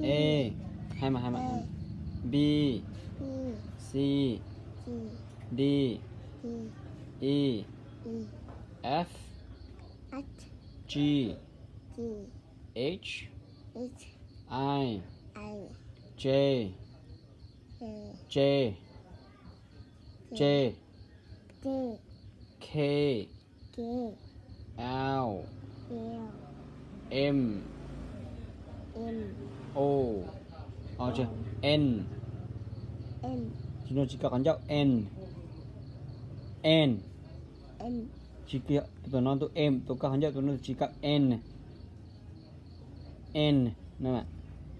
A, hai mas, hai mas. B, C, D, E, F, G, H, I, J, J, J, K, L, M, O, N. Tsis, no tsis kawm qhov ncauj N. N. Tsis, tus no tus M, tus kawm qhov ncauj tus no tsis kawm N. N,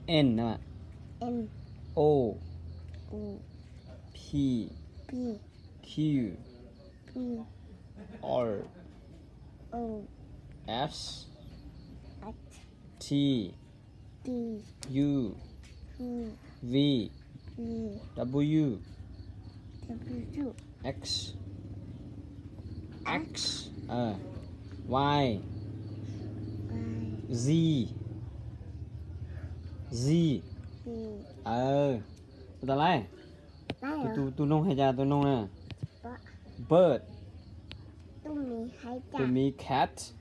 N, O, P, Q, R, S, T, U, V, W, X, X, Y, Z, Z. Tus tas lais. Tus, tus noog hais cas tus noog na? Bird. Tus miv cat.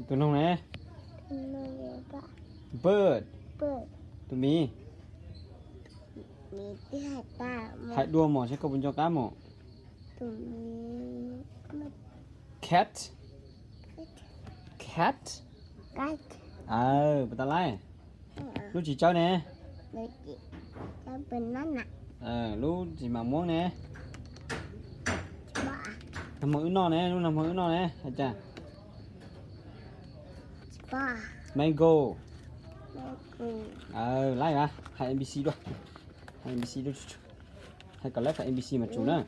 Tus noog ne? Bird. Tus miv. Hais dua mos saib koj puas nco qab mos. Cat. Cat. Aw, puas tas lais? Lub tsis tsawb ne? Lub tsis mam muab ne? Nag hmo wb noj ne, lub nag hmo wb noj ne, hais cas? Mango. Lab, hais A B C dua. Hais A B C dua. Hais kom lab hais A B C mas tsum na.